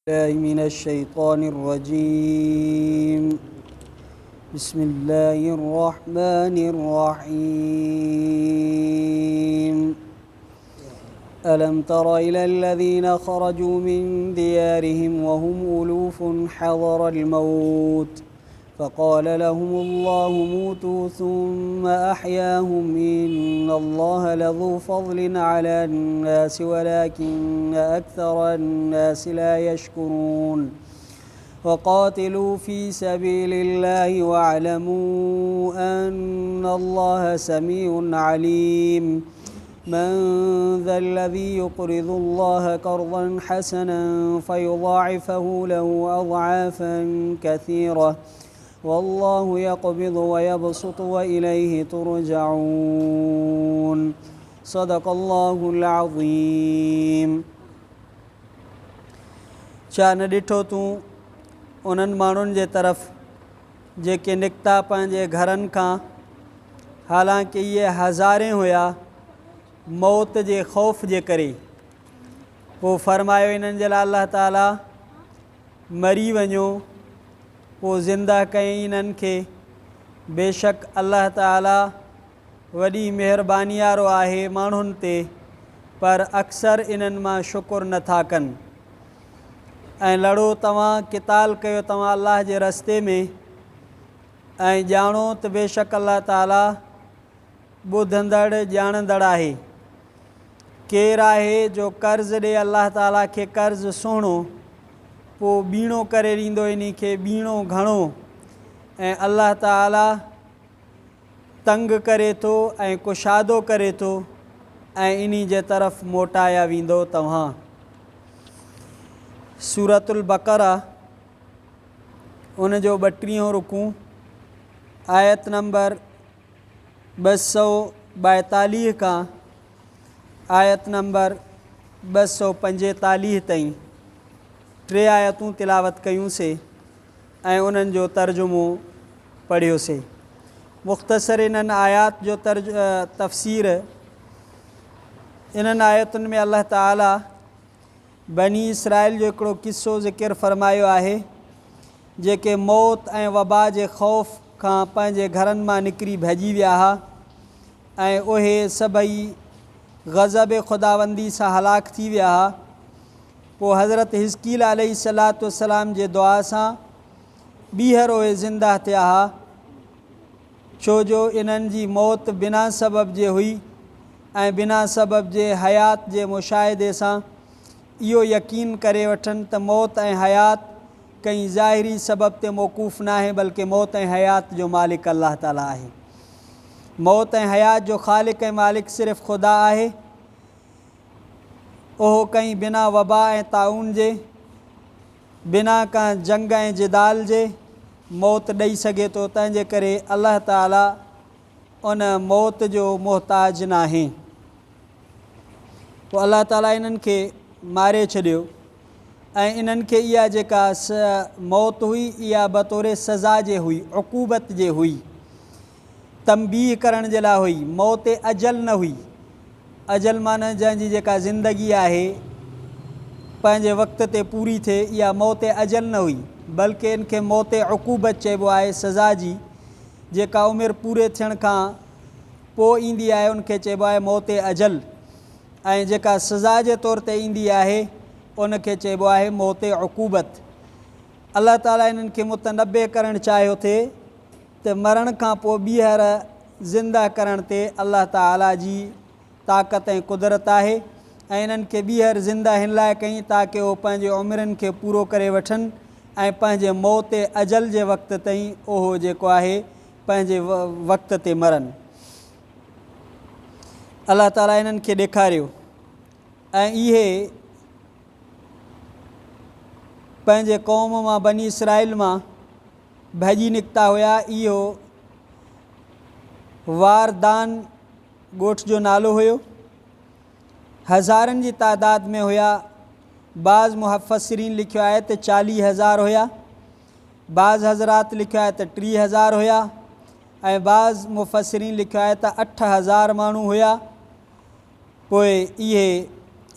الله من الشيطان الرجيم. بسم الله الرحمن الرحيم. ألم تر إلى الذين خرجوا من ديارهم وهم ألوف حضر الموت فقال لهم الله موتوا ثم أحياهم إن الله لذو فضل على الناس ولكن أكثر الناس لا يشكرون. وقاتلوا في سبيل الله واعلموا أن الله سميع عليم. من ذا الذي يقرض الله قرضا حسنا فيضاعفه له أضعافا كثيرة والله يقبض ويبسط وإليه ترجعون. صدق الله العظيم. ڇا نه ڏٺو تون انهن ماڻهن جي طرف جيڪي نڪتا پنهنجي گهرن کان، حالانڪه اهي هزارين هيا، موت جي خوف جي ڪري. پوء فرمايو انهن جي لاء الله تعاليٰ مري وڃو، پوء زنده ڪيائين انهن کي. بيشڪ الله تعاليٰ وڏي مهرباني وارو آهي ماڻهن تي، پر اڪثر انهن مان شڪر نه ٿا ڪن. ۽ لڙو توهان، قتال ڪيو توهان الله جي رستي ۾، ۽ ڄاڻو ته بيشڪ الله تعاليٰ ٻڌندڙ ڄاڻندڙ آهي. ڪير آهي جو قرض ڏي الله تعاليٰ کي قرض سهڻو، پوء ٻيڻو ڪري ڏيندو انهي کي ٻيڻو گهڻو، ۽ الله تعاليٰ تنگ ڪري ٿو ۽ ڪشادو ڪري ٿو، ۽ انهي جي طرف موٽايا ويندؤ توهان. سورة البقره ان جو ٻٽيهون رڪوع آيت نمبر 242 کان آيت نمبر 245 تائين ٽي آيتون تلاوت ڪيون سي ۽ انهن جو ترجمو پڙهيو سي. مختصر انهن آيات جو تفسير انهن آيتن ۾ الله تعالي بني اسرائيل جو هڪڙو قصو ذڪر فرمايو آهي، جيڪي موت ۽ وبا جي خوف کان پنهنجي گهرن مان نڪري ڀڄي ويا ها ۽ اهي سڀئي غضب خداوندي سان هلاڪ ٿي ويا ها. پوء حضرت حزقيل عليه الصلوة والسلام جي دعا سان ٻيهر اهي زنده ٿيا ها، ڇو جو انهن جي موت بنا سبب جي هئي ۽ بنا سبب جي حيات جي مشاهدي سان اهو يقين ڪري وٺن ته موت ۽ حيات ڪنهن ظاهري سبب تي موقوف ناهي بلڪه موت ۽ حيات جو مالڪ الله تعاليٰ آهي. موت ۽ حيات جو خالق ۽ مالڪ صرف خدا آهي. اهو ڪنهن بنا وبا ۽ طاعون جي، بنا ڪنهن جنگ ۽ جدال جي موت ڏئي سگهي ٿو، تنهنجي ڪري الله تعاليٰ ان موت جو محتاج ناهي. پوء الله تعاليٰ انهن کي ماري ڇڏيو ۽ انهن کي اها جيڪا موت هئي اها بطور سزا جي هئي، عقوبت جي هئي، تنبيهه ڪرڻ جي لاء هئي، موت اجل نه هئي. اجل معنيٰ جنهن جي جيڪا زندگي آهي پنهنجي وقت تي پوري ٿئي، اها موت اجل نه هئي، بلڪه ان کي موت عقوبت چئبو آهي، سزا جي، جيڪا عمر پوري ٿيڻ کان پوء ايندي آهي ان کي چئبو آهي موت اجل ۽ جيڪا سزا جي طور تي ايندي آهي ان کي چئبو آهي موت عقوبت. الله تعاليٰ انهن کي متنبه ڪرڻ چاهيو ٿي ته مرڻ کان پوء ٻيهر زنده ڪرڻ تي الله تعاليٰ جي طاقت ۽ قدرت آهي ۽ انهن کي ٻيهر زنده هن لاء ڪيائين تاڪه اهو پنهنجي عمرين کي پورو ڪري وٺن ۽ پنهنجي موت اجل جي وقت تائين اهو جيڪو آهي پنهنجي وقت تي مرن. الله تعاليٰ انهن کي ڏيکاريو ۽ اهي پنهنجي قوم مان بني اسرائيل مان ڀڄي نڪتا هيا. اهو واردان ڳوٺ جو نالو هيو. هزارن جي تعداد ۾ هيا. بعض مفسرين لکيو آهي ته 40 هزار هيا. بعض حضرات لکيو آهي ته 3000 هيا ۽ بعض مفسرين لکيو آهي ته 8000 ماڻهو هيا. پوء اهي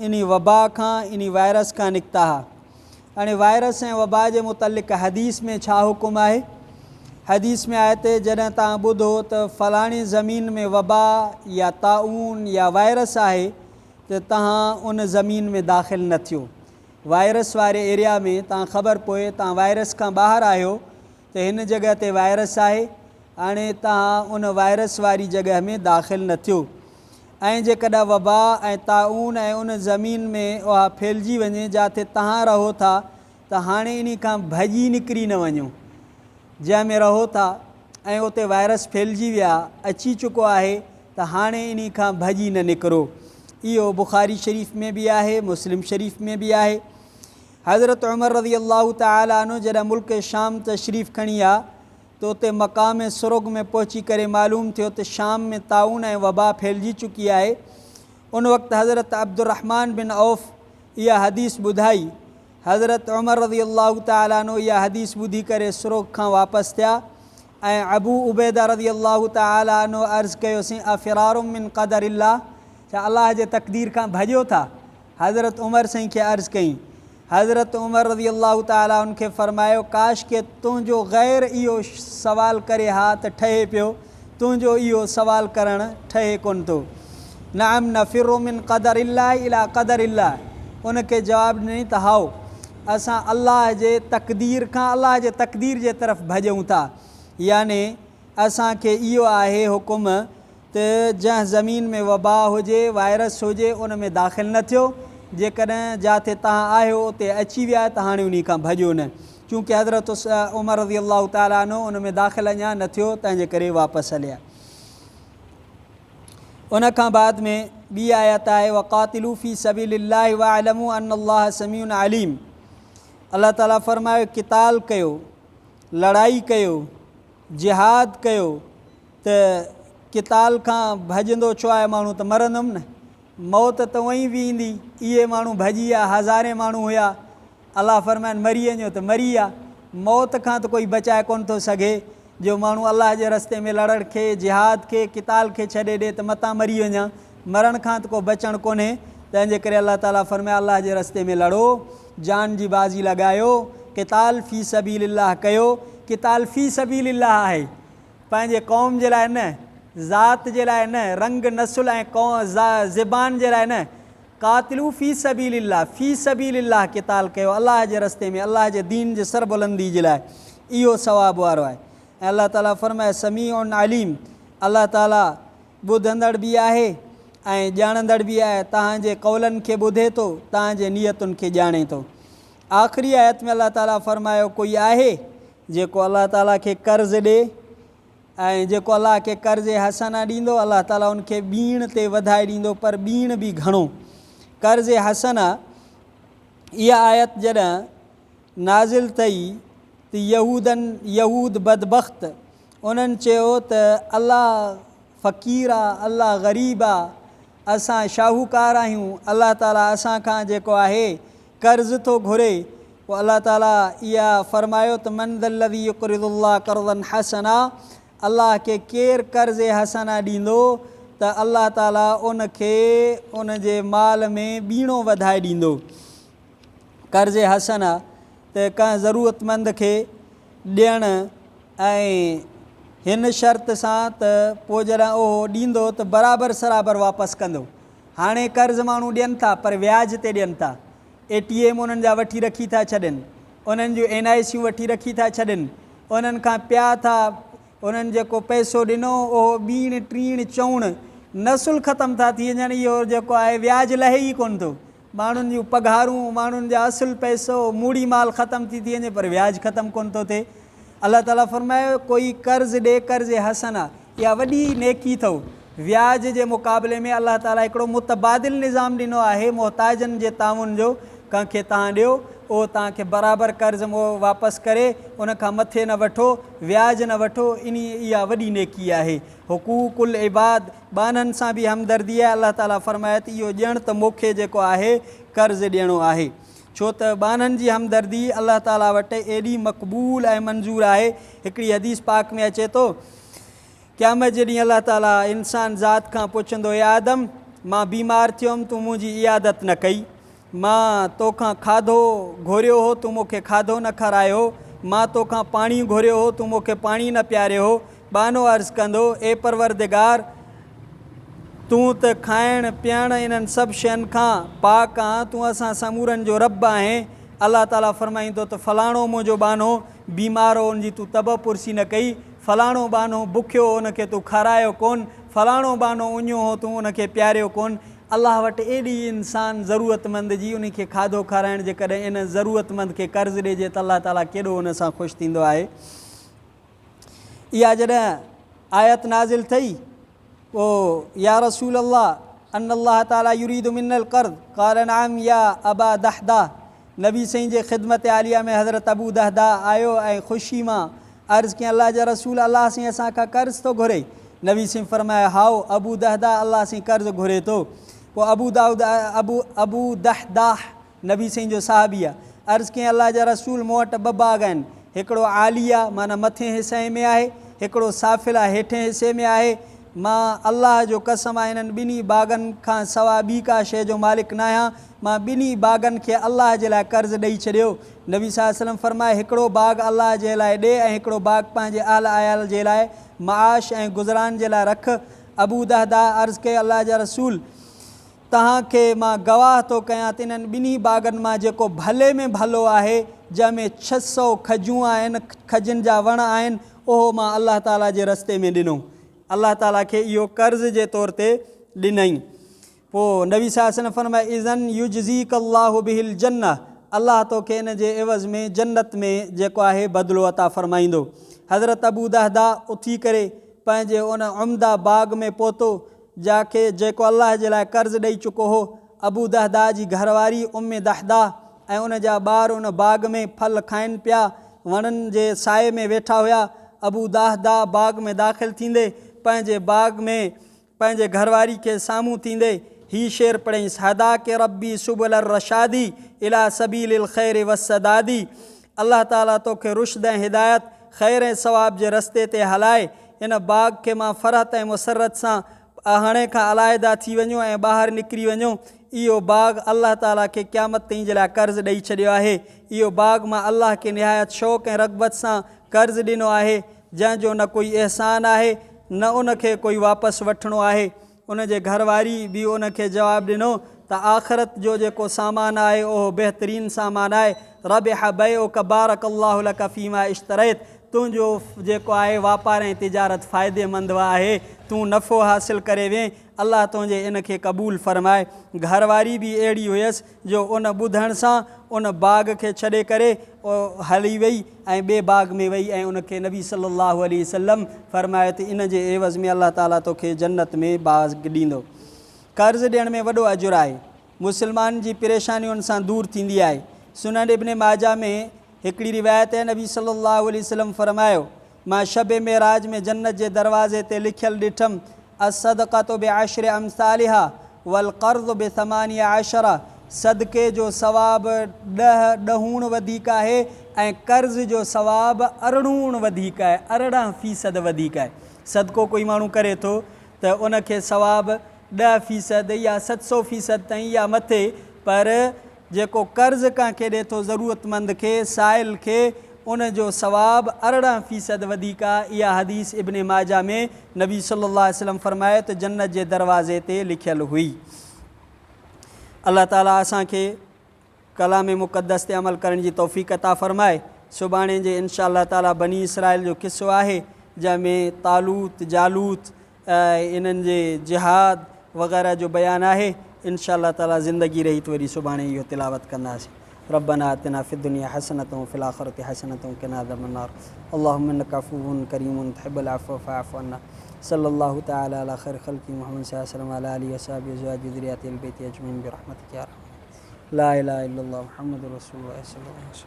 انهي وبا کان، انهي وائرس کان نڪتا ها هاڻي وائرس ۽ وبا جي متعلق حديث ۾ ڇا حڪم آهي؟ حديث ۾ آهي ته جڏهن توهان ٻڌو ته فلاڻي زمين ۾ وبا يا طاعون يا وائرس آهي ته توهان ان زمين ۾ داخل نه ٿيو. وائرس واري ايريا ۾ توهان خبر پوي توهان وائرس کان ٻاهر آهيو ته هن جڳهه تي وائرس آهي هاڻي توهان ان وائرس واري جڳهه ۾ داخل نه ٿيو ۽ جيڪڏهن وبا ۽ طاعون ۽ ان زمين ۾ اها ڦهلجي وڃي جاٿي توهان رهو ٿا ته هاڻي انهي کان ڀڄي نڪري نه وڃو جنهن ۾ رهو ٿا ۽ اتي وائرس ڦهلجي ويا اچي چڪو آهي ته هاڻي انهي کان ڀڄي نه نڪرو. اهو بخاري شريف ۾ به آهي مسلم شريف ۾ به آهي. حضرت عمر رضي الله تعالٰي عنه جڏهن ملڪ شام تشريف کڻي آ ته اتي مقام سرغ ۾ پهچي ڪري معلوم ٿيو ته شام ۾ طاعون ۽ وبا ڦهلجي چڪي آهي. ان وقت حضرت عبدالرحمان بن عوف اها حديث ٻڌائي. حضرت عمر رضي الله تعالٰي عنه اها حديث ٻڌي ڪري سرغ کان واپس ٿيا ۽ ابو عبيده رضي الله تعالٰي عنه عرض ڪيوسين افرار من قدر الله ڇا الله جي تقدير کان ڀڄو ٿا؟ حضرت عمر سائين کي عرض ڪئين. حضرت عمر رضي الله تعالٰي عنه کي فرمايو، ڪاش ڪي تنهنجو غير اهو سوال ڪري ها ته ٺهي پيو، تنهنجو اهو سوال ڪرڻ ٺهي ڪونه ٿو. نعم نفر من قدر الله الي قدر الله ان کي جواب ڏنائين ته هائو اسان الله جي تقدير کان الله جي تقدير جي طرف ڀڄون ٿا يعني اسان کي اهو آهي حڪم ته جنهن زمين ۾ وبا هجي، وائرس هجي، ان ۾ داخل نه ٿيو، جيڪڏهن جاٿي توهان آهيو اتي اچي ويا ته هاڻي انهي کان ڀڄو نه. چونڪه حضرت عمر رضي الله تعالٰي عنه ان ۾ داخل اڃا نه ٿيو تنهن جي ڪري واپس هليا. ان کان بعد ۾ ٻي آيت آهي وقاتلوا في سبيل الله واعلموا ان الله سميع عليم الله تعالٰي فرمايو قتال ڪيو، لڙائي ڪيو، جهاد ڪيو ته قتال کان ڀڄندو ڇو آهي ماڻهو ته مرندم نه موت ته اونئين به ايندي اهي ماڻهو ڀڄي ويا هزارين ماڻهو هيا الله فرمائن مري وڃو ته مري ويا موت کان ته ڪوئي بچائي ڪونه ٿو سگهي جو ماڻهو الله جي رستي ۾ لڙڻ کي جهاد کي قتال کي ڇڏي ڏي ته متان مري وڃان مرڻ کان ته ڪو بچڻ ڪونهي تنهن جي ڪري الله تعالي فرمايو الله جي رستي ۾ لڙو جان جي بازي لڳايو، قتال في سبيل الله ڪيو، قتال في سبيل الله آهي، پنهنجي قوم جي لاء نه، ذات جي لاء نه، رنگ، نسل ۽ زبان جي لاء نه، قاتلو في سبيل الله، في سبيل الله قتال ڪيو، الله جي رستي ۾ الله جي دين جي سربلندي جي لاء، اهو ثواب وارو آهي ۽ الله تعالي فرمايو سميع عليم الله تعالي ٻڌندڙ به آهي ۽ ڄاڻندڙ به آهي، توهان جي قولن کي ٻڌي ٿو، توهان جي نيتن کي ڄاڻي ٿو. آخري آيت ۾ الله تعاليٰ فرمايو، ڪوئي آهي جيڪو الله تعاليٰ کي قرض ڏي ۽ جيڪو الله کي قرض حسنه ڏيندو الله تعاليٰ ان کي ٻيڻ تي وڌائي ڏيندو پر ٻيڻ به گهڻو. قرض حسنه اها آيت جڏهن نازل ٿئي ته يهودن، يهود بدبخت، انهن چيو ته الله فقير آ، الله غريب آ، اسان شاهوڪار آهيون، الله تعاليٰ اسان کان جيڪو آهي قرض ٿو گهري، پوء الله تعاليٰ اها فرمايو ته من ذا الذي يقرض الله قرضا حسنا الله کي ڪير قرض حسنه ڏيندو ته الله تعاليٰ ان کي ان جي مال ۾ ٻيڻو وڌائي ڏيندو. قرض حسنه ته ڪنهن ضرورتمند کي ڏيڻ ۽ هن شرط سان ته پوء جڏهن اهو ڏيندو ته برابر سرابر واپس ڪندو. هاڻي قرض ماڻهو ڏين ٿا پر وياج تي ڏين ٿا. اي ٽي ايم انهن جا وٺي رکي ٿا ڇڏين. انهن جون اين آء سيون وٺي رکي ٿا ڇڏين. انهن کان پيا ٿا انهن جيڪو پئسو ڏنو اهو ٻيڻ ٽيڻ چئوڻ نسل ختم ٿا ٿي وڃن اهو جيڪو آهي وياج لهي ئي ڪونه ٿو. ماڻهن جون پگهارون، ماڻهن جا اصل پئسو، موڙي مال ختم ٿي ٿي وڃي پر وياج ختم ڪونه ٿو ٿئي. الله تعاليٰ فرمايو، ڪوئي قرض ڏي قرض حسنه، اها وڏي نيڪي اٿئو. وياج جي مقابلي ۾ الله تعاليٰ هڪڙو متبادل نظام ڏنو آهي محتاجن جي تعاون جو، ڪنهن کي توهان ڏيو، اهو توهان کي برابر قرض واپس ڪري، ان کان مٿي نه وٺو، وياج نه وٺو، انهي اها وڏي نيڪي آهي. حقوق العباد، ٻانهن سان به همدردي آهي، الله تعاليٰ فرمايو ته اهو ڄڻ ته مون کي جيڪو آهي قرض ڏيڻو آهي. ڇو ته ٻانهن جي همدردي الله تعاليٰ وٽ ايڏي مقبول ۽ منظور آهي. هڪڙي حديث پاڪ ۾ اچي ٿو، قيامت جي ڏينهن الله تعاليٰ انسان ذات کان پڇندو، اي آدم! مان بيمار ٿيم، تون منهنجي عيادت نه ڪئي. مان تو کان کاڌو گهريو هو، تون مون کي کاڌو نه کارايو هو، مان تو کان پاڻي گهريو هو، تون مون کي پاڻي نه پياريو هو. ٻانهو عرض ڪندو، اي پروردگار! تون ته کائڻ پيئڻ انهن سڀ شين کان پاڪ آن، تون اسان سمورن جو رب آهين. الله تعاليٰ فرمائيندو ته فلاڻو منهنجو ٻانهو بيمار هو ان جي تون طبع پرسي نه ڪئي، فلاڻو ٻانهو بکيو هو ان کي تون کارايو ڪونه، فلاڻو ٻانهو اڃيو هو تون ان کي پياريو ڪونه. الله وٽ ايڏي انسان ضرورتمند جي ان کي کاڌو کارائڻ جيڪڏهن ان ضرورتمند کي قرض ڏيجي ته الله تعاليٰ ڪيڏو ان سان خوش ٿيندو آهي. اها جڏهن آيت نازل ٿي پوء يا رسول الله ان الله تعالي يريد منا القرض قال نعم يا ابا دحده نبي سائين جي خدمت عاليه ۾ حضرت ابو دحده آيو ۽ خوشي مان عرض ڪيائين الله جا رسول الله سائين اسان کان قرض ٿو گهري نبي سائين فرمايو هائو ابو دحده الله سائين قرض گهري ٿو پوء ابو داؤد ابو ابو دحده نبي سائين جو صحابي آ. عرض ڪيائين الله جا رسول مون وٽ ٻه باغ آهن، هڪڙو عالي آ معنيٰ مٿين حصي ۾ آهي، هڪڙو سافل آ هيٺين حصي ۾ آهي، مان الله جو قسم آ انهن ٻنهي باغن کان سوا ٻي ڪا شيء جو مالڪ ناهيان، مان ٻنهي باغن کي الله جي لاء قرض ڏئي ڇڏيو. نبي صلي الله عليه وسلم فرمايو هڪڙو باغ الله جي لاء ڏي ۽ هڪڙو باغ پنهنجي اهل عيال جي لاء معاش ۽ گذران جي لاء رک. ابو دحداح عرض ڪيو الله جا رسول! توهان کي مان گواهه ٿو ڪيان ته انهن ٻنهي باغن مان جيڪو ڀلي ۾ ڀلو آهي، جنهن ۾ 600 کجون آهن، کجين جا وڻ آهن، اهو مان الله تعاليٰ جي رستي ۾ ڏنو. الله تعاليٰ کي اهو قرض جي طور تي ڏنائين. پوء نبي صلي الله عليه وسلم فرمايو، اذا يجزيک الله به الجنة، الله توکي ان جي عوض ۾ جنت ۾ جيڪو آهي بدلو عطا فرمائيندو. حضرت ابو دحداح اٿي ڪري پنهنجي ان عمده باغ ۾ پهتو، جا کي جيڪو الله جي لاء قرض ڏئي چڪو هو. ابو دحداح جي گهرواري ام دحداح ۽ ان جا ٻار ان باغ ۾ ڦل کائن پيا، وڻن جي سائي ۾ ويٺا هيا. ابو دحداح باغ ۾ داخل ٿيندي پنهنجي باغ ۾ پنهنجي گهرواري کي سامهون ٿيندي هي شعر پڙهيس، هداک ربي سبل الرشاد الي سبيل الخير والسداد الله تعاليٰ توکي رشد ۽ هدايت، خير ۽ ثواب جي رستي تي هلائي. هن باغ کي مان فرحت ۽ مسرت سان هاڻي کان علائده ٿي وڃو ۽ ٻاهر نڪري وڃو. اهو باغ الله تعاليٰ کي قيامت تائين جي لاء قرض ڏئي ڇڏيو آهي. اهو باغ مان الله کي نهايت شوق ۽ رغبت سان قرض ڏنو آهي، جنهن جو نه ڪوئي احسان آهي، نه ان کي ڪوئي واپس وٺڻو آهي. ان جي گهر واري به ان کي جواب ڏنو ته آخرت جو جيڪو سامان آهي اهو بهترين سامان آهي، ربح بيعک بارک الله لک فيما اشتريت، تنهنجو جيڪو آهي واپار ۽ تجارت فائديمند آهي، تون نفعو حاصل ڪري وئين، الله تنهنجي ان کي قبول فرمائي. گهر واري به اهڙي هيس جو ان ٻڌڻ سان ان باغ کي ڇڏي ڪري هلي وئي ۽ ٻئي باغ ۾ وئي ۽ ان کي نبي صلي الله عليه وسلم فرمايو ته ان جي عيوض ۾ الله تعالي توکي جنت ۾ باغ ڏيندو. قرض ڏيڻ ۾ وڏو اجر آهي. مسلمان جي پريشاني ان سان دور ٿيندي آهي. سنن ابن ماجه ۾ هڪڙي روايت آهي نبي صلي الله عليه وسلم فرمايو مان شب معراج ۾ جنت جي دروازي تي لکيل ڏٺم، الصدقة بعشر امثالها والقرض بثمانية عشر، صدقي جو ثواب ڏهه ڏهوڻ وڌيڪ آهي ۽ قرض جو ثواب ارڙهوڻ وڌيڪ آهي، 18% وڌيڪ آهي. صدقو ڪوئي ماڻهو ڪري ٿو ته ان کي ثواب 10% يا 700% تائين يا مٿي، پر جيڪو قرض ڪنهن کي ڏي ٿو ضرورتمند کي، سائل کي، ان جو ثواب 18% وڌيڪ آ، اها حديث ابن ماجه ۾ نبي صلي الله عليه وسلم فرمايو ته جنت جي دروازي تي لکيل هئي. الله تعالي اسان کي ڪلام مقدس تي عمل ڪرڻ جي توفيق عطا فرمائي. سڀاڻي جي انشاء الله تعالي بني اسرائيل جو قصو آهي جنهن ۾ طالوت، جالوت، ۽ انهن جي جهاد وغيره جو بيان آهي ان شاء الله تعالي زندگي رهي ته وري سڀاڻي اهو تلاوت ڪنداسين ربنا آتنا في الدنيا حسنة وفي الآخرة حسنة وقنا عذاب النار اللهم انك عفو كريم تحب العفو فاعف عنا صلى الله تعالى على خير خلقه محمد صلى الله عليه وسلم وعلى آله وصحبه وأزواجه وذرياته البيت أجمعين برحمتك يا أرحم لا إله إلا الله محمد رسول الله صلى الله عليه وسلم.